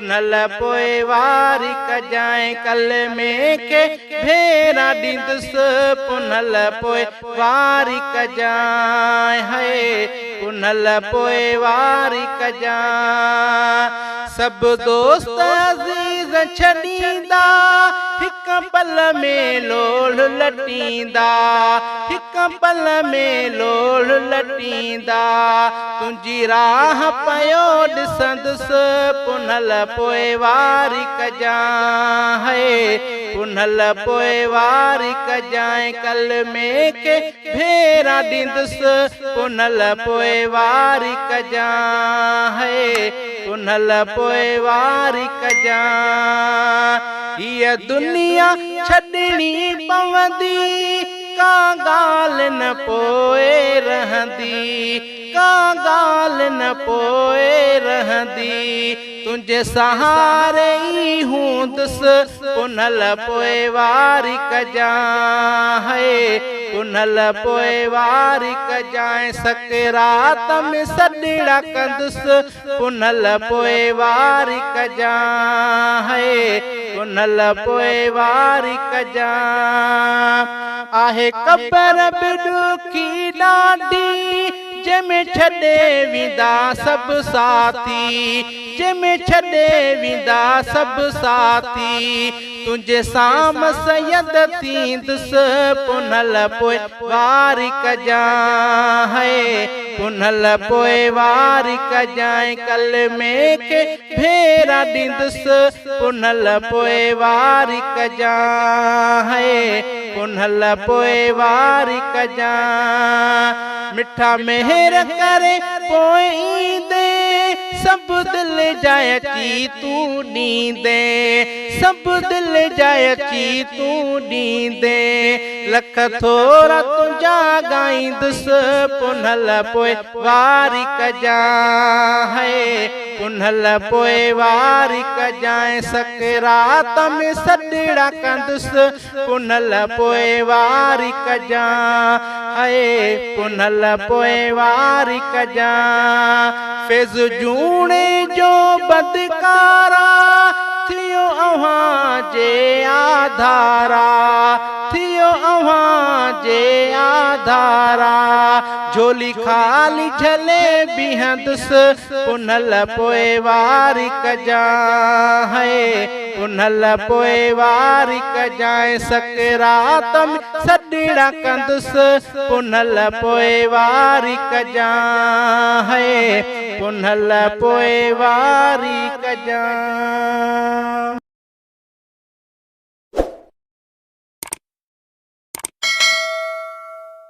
پنهل پوء واري ڪجانء ڪلمي کي ڀيرا ڏيندس پنهل پوء واري ڪجانء هي پنهل پوء واري ڪجانء سڀ دوست عزيز ڇڏيندا هڪ پل ۾ لوڙهه لٽيندا هڪ پل ۾ لوڙهه لٽيندا تنهنجي راهه پيو ڏسندس پنهل پوء واري ڪجانء هي پنهل پوء واري ڪجانء ڪلمي کي ڀيرا ڏيندس پنهل پوء واري ڪجانء هي پنهل پوء واري ڪجانء هيء دنيا ڇڏڻي پوندي ڪا ڳالهه نه پوء رهندي ڪا ڳالهه نه پوء رهندي تنهنجي سهاري ئي هوندس پنهل پوء واري ڪجانء هي پنهل پوء واري ڪجانء سڪرات ۾ سڏڙا ڪندس پنهل پوء واري ڪجانء هي پنهل پوء واري ڪجانء آهي قبر به ڏکي ڏاڍي جنهن ۾ ڇڏي ويندا سڀ ساٿي جنهن ۾ ڇڏي ويندا سڀ ساٿي تنهنجي سام سيد ٿيندس پنهل پوء واري ڪجانء هي پنهل پوء واري ڪجانء ڪلمي کي ڀيرا ڏيندس پنهل پوء واري ڪجانء هي پنهل پوء واري ڪجانء مٺا مهر ڪري پوء ايندين سڀ دل جا اچي تون ڏيندين سڀ دل جا اچي تون ڏيندين لک ٿورا تنهنجا ڳائيندس پنهل پوء واري ڪجانء هي پنهل پوء واري ڪجانء سڪرات ۾ سڏڙا ڪندس پنهل پوء واري ڪجانء هي پنهل پوء واري ڪجانء فيض جوڻي جو بدڪارا ٿيو اوهان جي آڌارا ٿيو اوهان جي آڌارا جهولي خالي جهلي بيهندس پنهل پوء واري ڪجانء هي پنهل پوء واري ڪجانء سڪرات ۾ سڏڙا ڪندس پنهل پوء واري ڪجانء هي پنهل پوء واري ڪجانء.